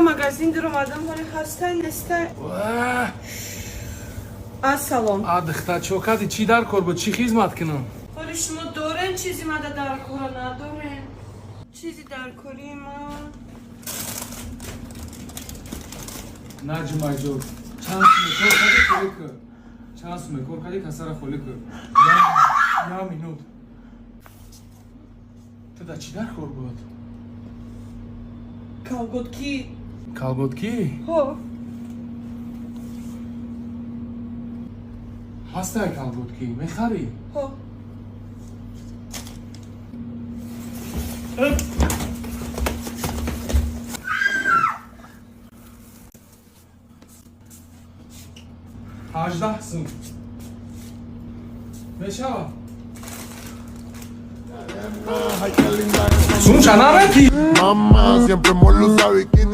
Магазин дуромадам, ҳоли ҳастай, нестай. Ассалом. А, духтар, чо кади? Чӣ дар кор буд? Чӣ хизмат кунам? Ҳоли шумо дорен чизи мада дар кора, надорен чизи дар кори ма? Наҷмаҷон, чанд суме кор кади, холӣ кӯ. Чанд суме кор кади, касара холӣ кӯ. Я минут. Ту да чӣ дар кор буд? Колготки. Колготки? Ҳо. Ҳастай колготки, мехарӣ? Ҳо. 18 сум мешавад. Ay, qué linda es. Сумша наметӣ? Mamá, siempre molo sabe quién